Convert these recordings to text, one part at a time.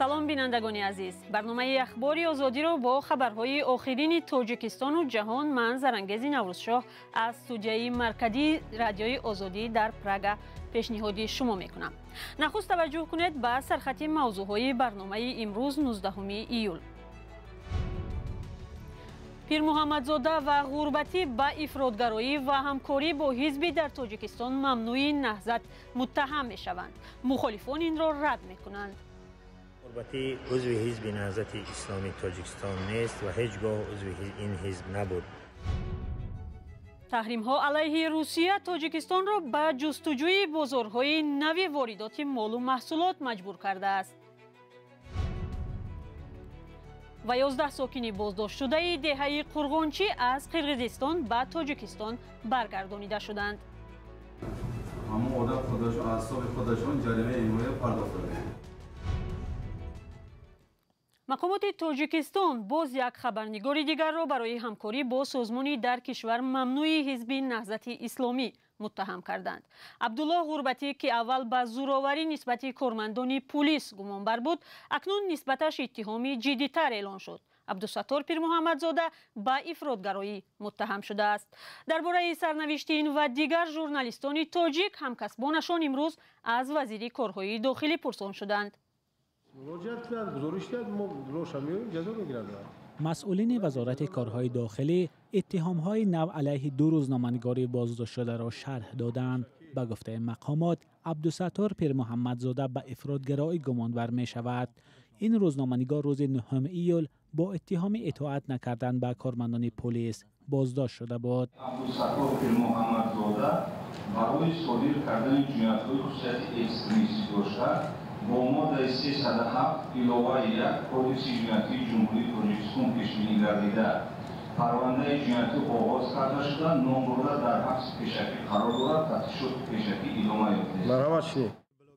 Салом, бинандагони азиз. Барномаи Ахбори Озодиро бо хабарҳои охирини Тоҷикистону ҷаҳон ман, Зарангези Наврӯзшоҳ, аз студияи марказии Радиои Озодӣ дар Прага пешниҳоди шумо мекунам. Нахуст таваҷҷӯҳ кунед ба сархати мавзӯъҳои барномаи имрӯз, 19 июл. Пирмуҳаммадзода ва Ғурбатӣ ба ифротгароӣ ва ҳамкорӣ бо ҳизби дар Тоҷикистон мамнӯи Наҳзат муттаҳам мешаванд. Мухолифон инро рад мекунанд. Ғурбатӣ узви ҳизби Наҳзати Исломии Тоҷикистон нест ва ҳеҷ гоҳ узви ин ҳизб набуд. Таҳримҳо алайҳи Русия Тоҷикистонро ба ҷустуҷӯи бозорҳои нави воридоти молу маҳсулот маҷбур кардааст. Ва 11 сокини боздоштшудаи деҳаи Қурғончӣ аз Қирғизистон ба Тоҷикистон баргардонида шуданд. Ҳамон одам худашон аз ҳисоби худашон ҷаримаи имоя пардохт карданд. Мақомоти Тоҷикистон боз як хабарнигори дигарро барои ҳамкорӣ бо созмони дар кишвар мамнӯи ҳизби Наҳзати Исломӣ муттаҳам карданд. Абдуллоҳ Ғурбатӣ, ки аввал ба зӯроварӣ нисбати кормандони пулис гумонбар буд, акнун нисбаташ иттиҳоми ҷиддитар эълон шуд. Абдусаттор Пирмуҳаммадзода ба ифротгароӣ муттаҳам шудааст. Дар бораи сарнавишти ин ва дигар журналистони тоҷик ҳамкасбонашон имрӯз аз вазири корҳои дохилӣ пурсон шуданд. Масъулини Вазорати корҳои дохилӣ иттиҳомҳои нав алайҳи ду рӯзноманигори боздоштшударо шарҳ доданд. Ба гуфтаи мақомот, Абдусаттор Пирмуҳаммадзода ба ифротгароӣ гумонбар мешавад. Ин рӯзноманигор рӯзи 9 июл бо иттиҳоми итоат накардан ба кормандони полис боздошт шуда буд. Абдусаттор Пирмуҳаммадзода барои содир кардани ҷиноятҳои хусусияти экстремистӣ дошта бо моддаи 307 иловаи 1 Кодекси ҷиноятии Ҷумҳурии Тоҷикистон пешбинӣ гардида, парвандаи ҷиноятӣ оғоз карда шуда, номбурда дар ҳабси пешакӣ қарор дорад, тафтишоти пешакӣ идома ёфтааст.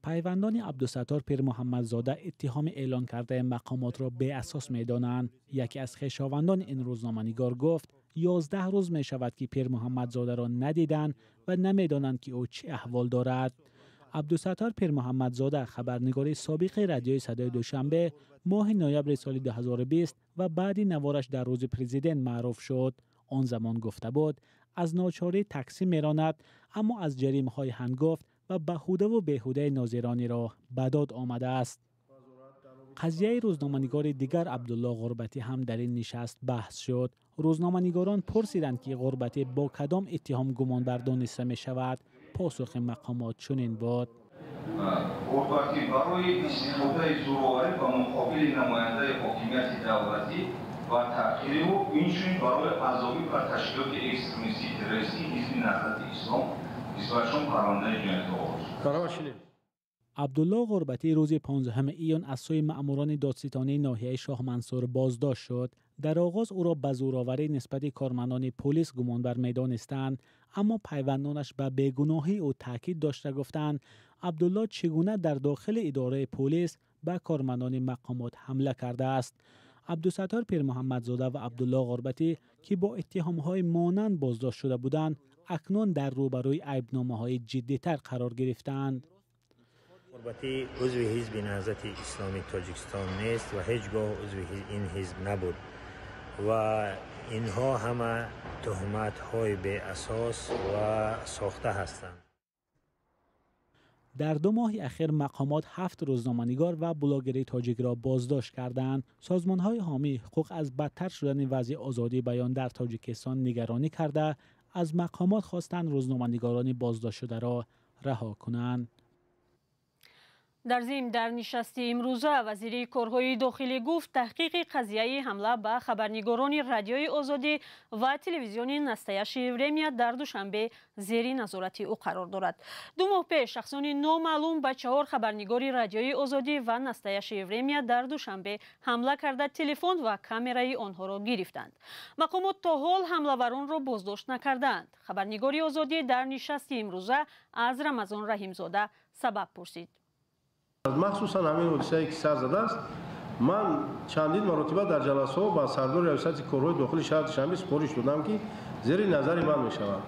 Пайвандони Абдусаттор Пирмуҳаммадзода иттиҳоми эълон кардаи мақомотро беасос медонанд. Яке аз хешовандони ин рӯзноманигор гуфт, 11 рӯз мешавад, ки Пирмуҳаммадзодаро надиданд ва намедонанд, ки ӯ чӣ аҳвол дорад. Абдусаттор Пирмуҳаммадзода, хабарнигори собиқи Радиои Садои Душанбе, моҳи ноябри соли 2020 ва баъди навораш дар рӯзи президент маъруф шуд. Он замон гуфта буд, аз ночорӣ таксӣ меронад, аммо аз ҷаримаҳои ҳангофт ва ба ҳудаву беҳудаи нозирони роҳ ба дод омадааст. Қазияи рӯзноманигори дигар, Абдуллоҳ Ғурбатӣ, ҳам дар ин нишаст баҳс шуд. Рӯзноманигорон пурсиданд, ки Ғурбатӣ бо кадом иттиҳом гумонбар дониста мешавад. Посухи мақомот чунин буд. Ғурбатӣ барои истифодаи зӯроварӣ ба муқобили намояндаи ҳокимияти давлатӣ ва таъхири ӯ, инчунин барои аъзоӣ ба ташкилоти экстремистии террористии ҳизби Наҳзати Ислом нисбатшон парвандаи ҷиноятӣ оғоз шуд. Абдуллоҳ Ғурбатӣ рӯзи 15 июн аз сӯи маъмурони додситонии ноҳияи Шоҳмансур боздошт шуд. Дар оғоз ӯро ба зӯроварӣ нисбати кормандони полис гумонбар медонистанд, аммо пайвандонаш ба бегуноҳии ӯ таъкид дошта гуфтанд, Абдуллоҳ чӣ гуна дар дохили идораи полис ба кормандони мақомот ҳамла кардааст. Абдусаттор Пирмуҳаммадзода ва Абдуллоҳ Ғурбатӣ, ки бо иттиҳомҳои монанд боздошт шуда буданд, акнун дар рӯбарӯи айбномаҳои ҷиддитар қарор гирифтаанд. Ғурбатӣ узви ҳизби Наҳзати Исломии Тоҷикистон нест ва ҳеҷ гоҳ узви ин ҳизб набуд ва инҳо ҳама туҳматҳои беасос ва сохта ҳастанд. Дар 2 моҳи ахир мақомот 7 рӯзноманигор ва блогери тоҷикро боздошт карданд. Созмонҳои ҳомии ҳуқуқ аз бадтар шудани вазъи озодии баён дар Тоҷикистон нигаронӣ карда, аз мақомот хостанд рӯзноманигорони боздоштшударо раҳо кунанд. Дар зимн, дар нишасти имрӯза вазири корҳои дохилӣ гуфт, таҳқиқи қазияи ҳамла ба хабарнигорони Радиои Озодӣ ва телевизиони Настоящее время дар Душанбе зери назорати ӯ қарор дорад. 2 моҳ пеш шахсони номаълум ба 4 хабарнигори Радиои Озодӣ ва Настоящее время дар Душанбе ҳамла карда, телефон ва камераи онҳоро гирифтанд. Мақомот то ҳол ҳамлаваронро боздошт накардаанд. Хабарнигори Озодӣ дар нишасти имрӯза аз Рамазон Раҳимзода сабаб пурсид. Махсусан ҳамин ҳодисае, ки сар задааст, ман чандин маротиба дар ҷаласаҳо ба сардори раёсати корҳои дохили шаҳри Душанбе супориш додам, ки зери назари ман мешавад.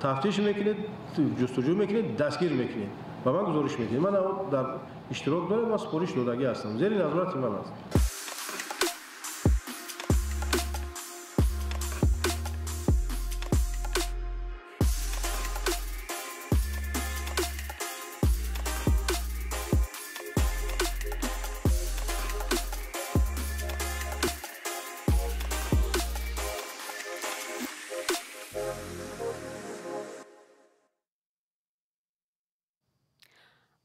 Тафтиш мекунед, ҷустуҷӯ мекунед, дастгир мекунед. Ба ман гузориш медиҳед. Ман дар иштирок дорам ва супориш додагӣ ҳастам. Зери назорати ман аст.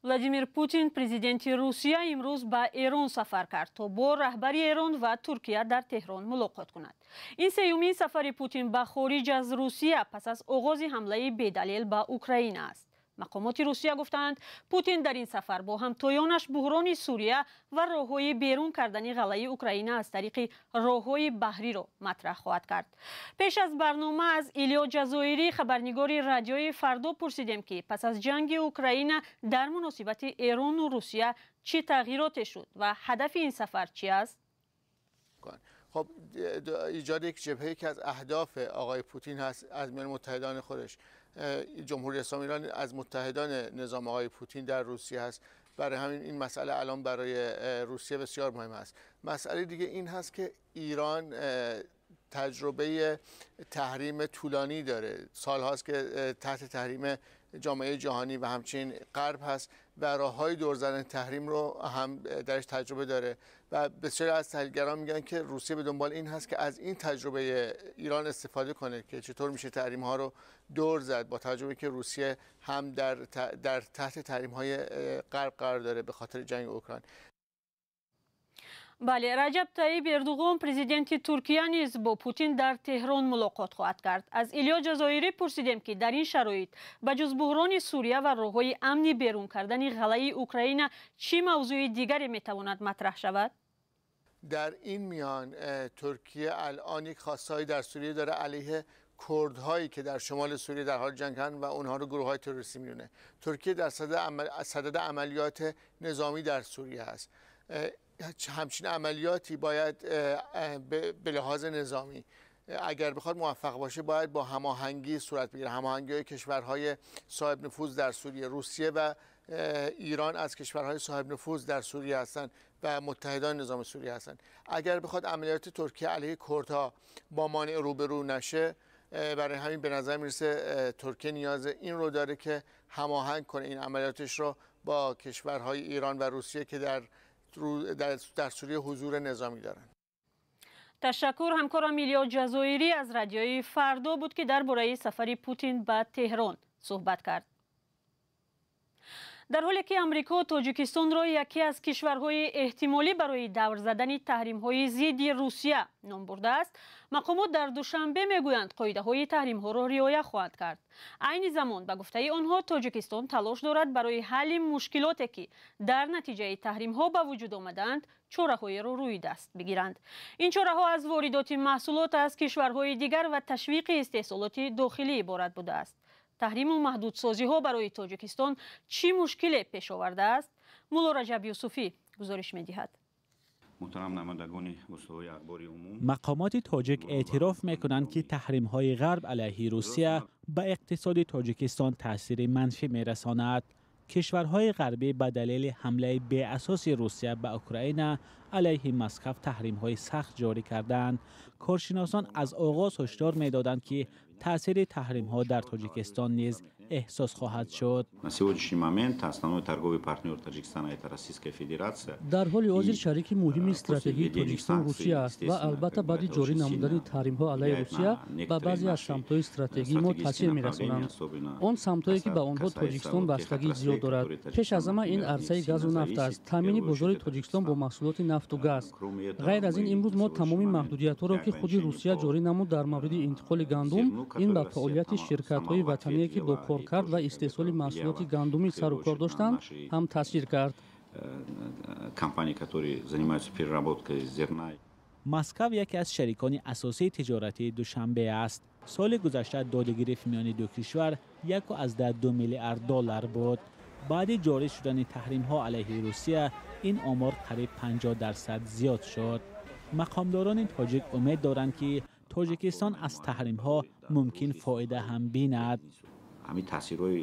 Владимир Путин, президенти Русия, имрӯз ба Эрон сафар кард, то бо раҳбари Эрон ва Туркия дар Теҳрон мулоқот кунад. Ин сеюмин сафари Путин ба хориҷ аз Русия пас аз оғози ҳамлаи бедалел ба Украина аст. Мақомоти Русия гуфтаанд, Путин дар ин сафар бо ҳамтоёнаш буҳрони Сурия ва роҳҳои берун кардани ғаллаи Украина аз тариқи роҳҳои баҳриро матраҳ хоҳад кард. Пеш аз барнома аз Илё Ҷазоирӣ, хабарнигори радиои Фардо, пурсидем, ки пас аз ҷанги Украина дар муносибати Эрону Русия чӣ тағйироте шуд ва ҳадафи ин сафар чӣ аст? خب، ایجاد یک جبهه که از اهداف آقای پوتین هست از میان متحدان خودش. جمهوری اسلامی ایران از متحدان نظام آقای پوتین در روسیه هست. برای همین این مسئله الان برای روسیه بسیار مهم است. مسئله دیگه این هست که ایران تجربه تحریم طولانی داره. سالهاست که تحت تحریم جامعه جهانی و همچنین غرب هست و راه‌های دور زدن تحریم رو هم درش تجربه داره و بسیاری از تحلیلگران میگن که روسیه به دنبال این هست که از این تجربه ایران استفاده کنه که چطور میشه تحریم ها رو دور زد، با تجربه که روسیه هم در تحت تحریم های غرب قرار داره به خاطر جنگ اوکراین. Бале, Раҷаб Таиб Эрдуғон, президенти Туркия, низ бо Путин дар Теҳрон мулоқот хоҳад кард. Аз Илё Ҷазоирӣ пурсидем, ки дар ин шароит ба ҷуз буҳрони Сурия ва роҳҳои амни берун кардани ғаллаи Украина чӣ мавзӯи дигаре метавонад матраҳ шавад? Дар ин миён ترکیه الان یک خواستهایی در سوریه داره علیه کردهایی که در شمال سوریه در حال جنگن و اونها رو گروه های تروریستی میدونه. ترکیه در صدد عملیات نظامی در سوریه هست. همچین عملیاتی باید به لحاظ نظامی اگر بخواد موفق باشه باید با هماهنگی صورت بگیره، هماهنگی های کشورهای صاحب نفوذ در سوریه. روسیه و ایران از کشورهای صاحب نفوذ در سوریه هستند و متحدان نظام سوریه هستند. اگر بخواد عملیات ترکیه علیه کردها با مانع روبرو نشه، برای همین به نظر میرسه ترکیه نیاز این رو داره که هماهنگ کنه این عملیاتش رو با کشورهای ایران و روسیه که در سوریه حضور نظامی دارند. Ташаккур. Ҳамкорам Илё Ҷазоирӣ аз радиои Фардо буд, ки дар бораи сафари Путин ба Теҳрон суҳбат кард. Дар ҳоле ки Амрико Тоҷикистонро яке аз кишварҳои эҳтимолӣ барои давр задани таҳримҳои зидди Русия ном бурдааст, мақомот дар Душанбе мегӯянд, қоидаҳои таҳримҳоро риоя хоҳанд кард. Айни замон, ба гуфтаи онҳо, Тоҷикистон талош дорад барои ҳалли мушкилоте, ки дар натиҷаи таҳримҳо ба вуҷуд омадаанд, чораҳоеро рӯи даст бигиранд. Ин чораҳо аз воридоти маҳсулот аз кишварҳои дигар ва ташвиқи истеҳсолоти дохилӣ иборат будааст. Таҳриму маҳдудсозиҳо барои Тоҷикистон чӣ мушкиле пеш овардааст? Мулло Раҷаб Юсуфӣ гузориш медиҳад. Мақомоти тоҷик эътироф мекунанд, ки таҳримҳои ғарб алайҳи Русия ба иқтисоди Тоҷикистон таъсири манфӣ мерасонад. Кишварҳои ғарбӣ ба далели ҳамлаи беасоси Русия ба Украина алайҳи Москав таҳримҳои сахт ҷорӣ карданд. Коршиносон аз оғоз ҳушдор медоданд, ки таъсири таҳримҳо дар Тоҷикистон низ эҳсос хоҳад шуд. На сегодняшний момент основной торговый партнер Таджикистана — это Российская Федерация. Дар ҳоли ҳозир шарики муҳими стратегии Тоҷикистон Русия аст ва албатта, баъди ҷорӣ намудани таҳримҳо алайҳи Русия ба баъзе аз самтҳои стратегии мо таъсир мерасонанд, он самтҳое ки ба онҳо Тоҷикистон бастагии зиёд дорад. Пеш аз ҳама ин арсаи газу нафт аст, таъмини бозори Тоҷикистон бо маҳсулоти нафту газ. Ғайр аз ин, имрӯз мо тамоми маҳдудиятҳоро, ки худи Русия ҷорӣ намуд дар мавриди интиқоли гандум, ин ба фаъолияти ширкатҳои ватание, ки бо коркард ва истеҳсоли маҳсулоти гандумӣ сару кор доштанд, ҳам таъсир кард. Компании, которые занимаются переработкой зерна. Москав яке аз шарикони асосии тиҷоратии Душанбе аст. Соли гузашта додугирифт миёни ду кишвар 1,2 миллиард доллар буд. Баъди ҷорӣ шудани таҳримҳо алайҳи Русия ин омор қариб 50% зиёд шуд. Мақомдорони тоҷик умед доранд, ки Тоҷикистон аз таҳримҳо мумкин фоида ҳам бинад. Ҳамин таъсирҳои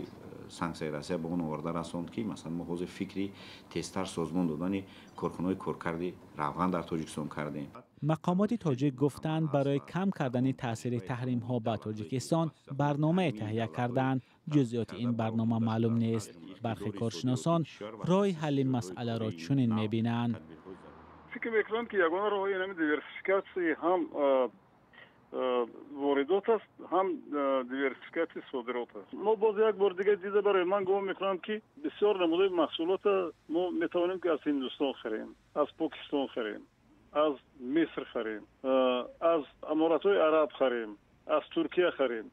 Санксияи Россия ба он оварда расонд, ки масалан мо ҳозир фикри тезтар созмон додани корхонаҳои коркарди равған дар Тоҷикистон кардем. Мақомоти тоҷик гуфтанд, барои кам кардани таъсири таҳримҳо ба Тоҷикистон барномае таҳия карданд. Ҷузъиёти ин барнома маълум нест. Бархе коршиносон роҳи ҳалли масъаларо чунин мебинанд. Фикр мекунам, ки ягона роҳи инами диверсификатсияи ҳам воридот аст, ҳам диверсификатсияи содирот аст. Мо боз як бор дига дида бароем. Ман гумон мекунам, ки бисёр намудаи маҳсулота мо метавонем, ки аз Ҳиндустон харем, аз Покистон харем, аз Миср харем, аз Аморатҳои Араб харем, аз Туркия харем.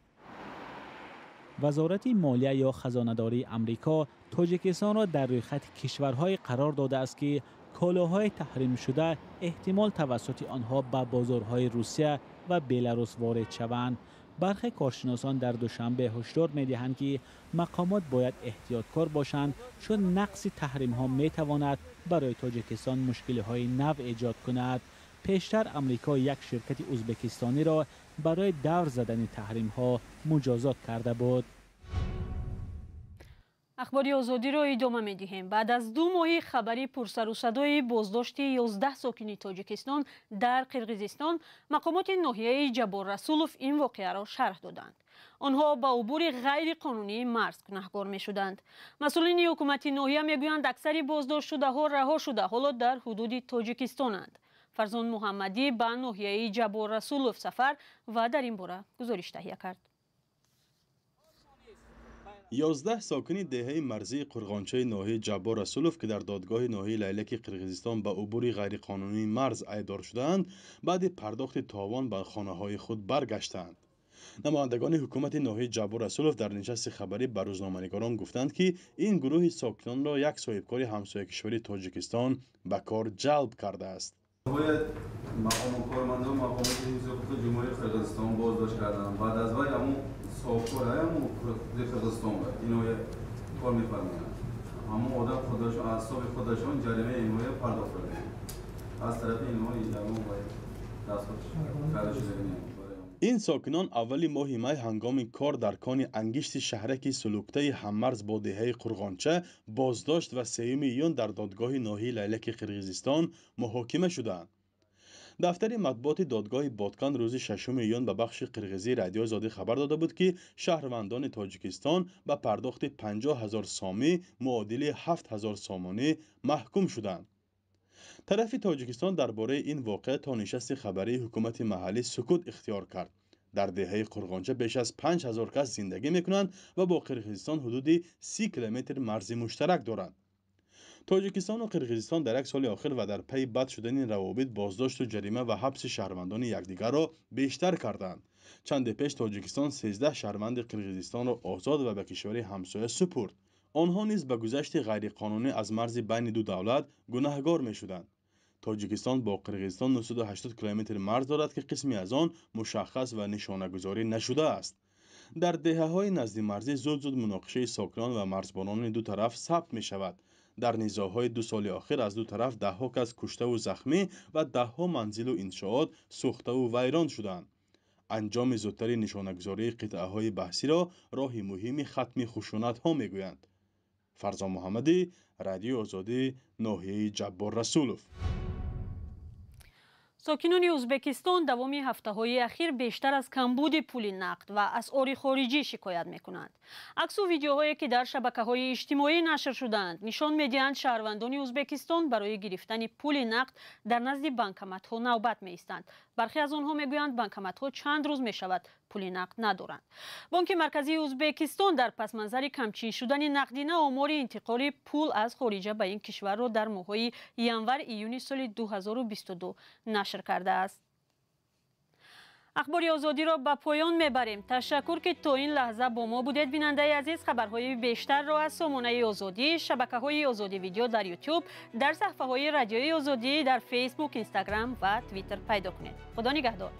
Вазорати молия ё хазонадории Амрико Тоҷикистонро дар рӯйхати кишварҳое қарор додааст, ки колоҳои таҳримшуда эҳтимол тавассути онҳо ба бозорҳои Русия ва Беларус ворид шаванд. Бархе коршиносон дар Душанбе ҳушдор медиҳанд, ки мақомот бояд эҳтиёткор бошанд, чун нақси таҳримҳо метавонад барои Тоҷикистон мушкилиҳои нав эҷод кунад. Пештар Амрико як ширкати ӯзбекистониро барои давр задани таҳримҳо муҷозот карда буд. Ахбори Озодиро идома медиҳем. Баъд аз 2 моҳи хабари пурсарусадои боздошти 11 сокини Тоҷикистон дар Қирғизистон, мақомоти ноҳияи Ҷаббор Расулов ин воқеаро шарҳ доданд. Онҳо ба убури ғайриқонунии марз гунаҳкор мешуданд. Масъулини ҳукумати ноҳия мегӯянд, аксари боздоштшудаҳо раҳо шуда, ҳоло дар ҳудуди Тоҷикистонанд. Фарзон Муҳаммадӣ ба ноҳияи Ҷаббор Расулов сафар ва дар ин бора гузориш таҳия кард. 11 сокини деҳаи марзии Қурғончаи ноҳияи Ҷаббор Расулов, ки дар додгоҳи ноҳияи Лайлаки Қирғизистон ба убури ғайриқонунии марз айбдор шудаанд, баъди пардохти товон ба хонаҳои худ баргаштанд. Намояндагони ҳукумати ноҳияи Ҷаббор Расулов дар нишасти хабарӣ ба рӯзноманигорон гуфтанд, ки ин гурӯҳи сокинонро як соҳибкори ҳамсоякишвари Тоҷикистон ба кор ҷалб кардааст. Бояд мақому кормандон мақомоти ҳифзи ҳуқуқи Ҷумҳурии Қирғизистон боздошт карданд. Баъд аз вай ҳамун соҳибкор ҳамун Қирғизистон буд, иноя кор мефармоянд. Ҳамун одам худашон аз ҳисоби худашон ҷаримаи иноя пардохт карданд. Аз тарафи инҳо ягон бояд дастгоҳ карда шудагӣ. Ин сокинон аввали моҳи май ҳангоми кор дар кони ангишти шаҳраки Сулуктаи ҳаммарз бо деҳаи Қурғонча боздошт ва 3 июн дар додгоҳи ноҳияи Лайлаки Қирғизистон муҳокима шудаанд. Дафтари матбуоти додгоҳи Боткан рӯзи 6 июн ба бахши қирғизии Радиои Озодӣ хабар дода буд, ки шаҳрвандони Тоҷикистон ба пардохти 50 000 сомӣ муодили 7 000 сомонӣ маҳкум шуданд. Тарафи Тоҷикистон дар бораи ин воқеа то нишасти хабарии ҳукумати маҳаллӣ сукут ихтиёр кард. Дар деҳаи Қурғонча беш аз 5000 кас зиндагӣ мекунанд ва бо Қирғизистон ҳудуди 30 километр марзи муштарак доранд. Тоҷикистону Қирғизистон дар як соли охир ва дар пайи бад шудани равобит боздошту ҷарима ва ҳабси шаҳрвандони якдигарро бештар карданд. Чанде пеш Тоҷикистон 13 шаҳрванди Қирғизистонро озод ва ба кишвари ҳамсоя супурд. Онҳо низ ба гузашти ғайриқонунӣ аз марзи байни ду давлат гунаҳгор мешуданд. Тоҷикистон бо Қирғизистон 980 километр марз дорад, ки қисме аз он мушаххас ва нишонагузорӣ нашудааст. Дар деҳаҳои наздимарзӣ зуд-зуд муноқишаи сокинон ва марзбонони ду тараф сабт мешавад. Дар низоъҳои 2 соли охир аз ду тараф даҳҳо кас куштаву захмӣ ва даҳҳо манзилу иншоот сӯхтаву вайрон шуданд. Анҷоми зудтари нишонагузории қитъаҳои баҳсиро роҳи муҳими хатми хушунатҳо мегӯянд. Фарзон Муҳаммадӣ, Радиои Озодӣ, ноҳияи Ҷаббор Расулов. Сокинони Ӯзбекистон давоми ҳафтаҳои ахир бештар аз камбуди пули нақд ва асъори хориҷӣ шикоят мекунанд. Аксу видеоҳое, ки дар шабакаҳои иҷтимоӣ нашр шудаанд, нишон медиҳанд шаҳрвандони Ӯзбекистон барои гирифтани пули нақд дар назди банкоматҳо навбат меистанд. Бархе аз онҳо мегӯянд, банкоматҳо чанд рӯз мешавад пули нақд надоранд. Бонки марказии Ӯзбекистон дар пасманзари камчин шудани нақдина омори интиқоли пул аз хориҷа ба ин кишварро дар моҳҳои январ-июни соли 2022 нашр кардааст. Ахбори Озодиро ба поён мебарем. Ташаккур, ки то ин лаҳза бо мо будед. Бинандаи азиз, хабарҳои бештарро аз сомонаи Озодӣ, шабакаҳои Озодӣ видео дар Ютуб, дар саҳифаҳои Радиои Озодӣ дар Фейсбук, Инстаграм ва Твиттер пайдо кунед. Худо нигаҳдор.